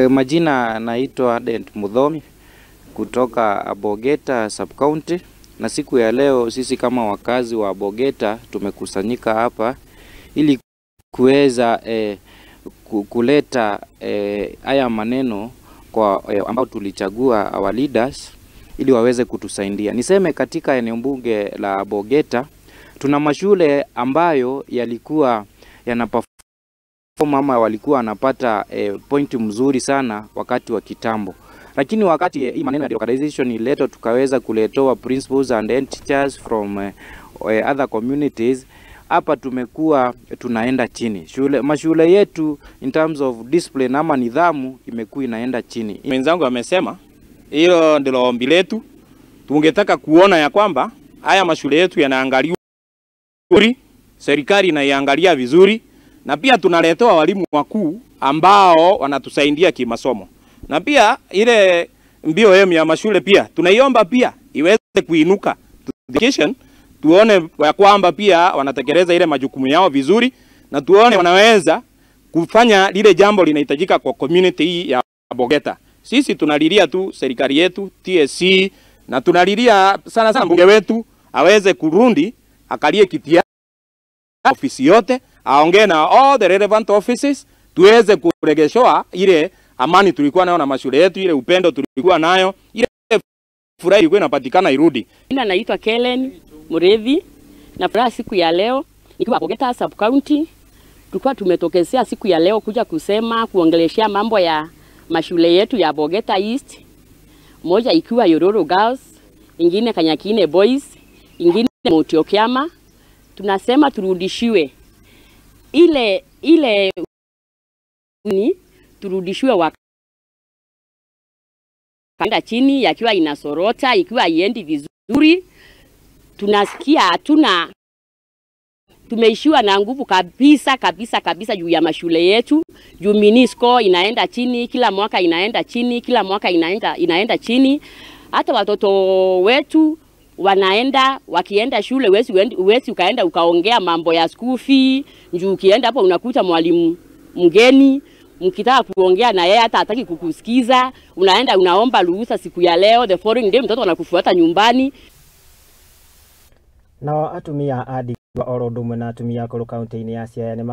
Majina naitwa Dent Muthomi kutoka Abogeta Sub County, na siku ya leo sisi kama wakazi wa Abogeta tumekusanyika hapa ili kuweza kuleta haya maneno kwa ambao tulichagua our leaders ili waweze kutusaidia. Niseme katika eneo bunge la Abogeta tuna mashule ambayo yalikuwa yanaperform ama walikuwa wanapata point mzuri sana wakati wa kitambo. Lakini wakati hii maneno ya delocalization iletwa, tukaweza kuletoa principals and head teachers from other communities, hapa tumekuwa tunaenda chini. Mashule yetu in terms of discipline ama nidhamu imekuwa inaenda chini. Mwenzangu amesema hilo ndilo ombi letu. Tungetaka kuona ya kwamba haya mashule yetu yanaangaliwa vizuri, serikali inaiangalia vizuri, na pia tunaletewa walimu wakuu ambao wanatusaidia kimasomo. Na pia ile BOM ya mashule pia tunaiomba pia iweze kuinuka education, tuone ya kwamba pia wanatekeleza ile majukumu yao vizuri, na tuone wanaweza kufanya lile jambo linahitajika kwa community hii ya Abogeta. Sisi tunalilia tu serikali yetu TSC, na tunalilia sana sana mbunge wetu aweze kurundi akalie kiti ya ofisi yote, aongee na all the relevant offices, tuweze kuregeshoa ile amani tulikuwa nayo na mashule yetu, ile upendo tulikuwa nayo, ile furaha ilikuwa inapatikana irudi. Jina naitwa Kellen Murevi, na furaha siku ya leo nikiwa Abogeta Sub County. Tulikuwa tumetokezea siku ya leo kuja kusema kuongeleshea mambo ya mashule yetu ya Abogeta East, moja ikiwa Yororo Girls, ingine Kanyakine Boys, ingine Mutiokiama. Tunasema turudishiwe ile ni turudishiwe wakaenda chini, yakiwa inasorota, ikiwa haiendi vizuri. Tunasikia hatuna, tumeishiwa na nguvu kabisa kabisa kabisa juu ya mashule yetu, juu minisco inaenda chini kila mwaka, inaenda chini kila mwaka, inaenda chini. Hata watoto wetu wanaenda, wakienda shule huwezi ukaenda ukaongea mambo ya school fee, juu ukienda hapo unakuta mwalimu mgeni, mkitaka kuongea na yeye hata hataki kukusikiza. Unaenda unaomba ruhusa siku ya leo, the following day mtoto anakufuata nyumbani. Nao atumia a ndigwa oro ũndũ ũmwe na atumia akũrũ kaunti-inĩ ya Siaya nĩ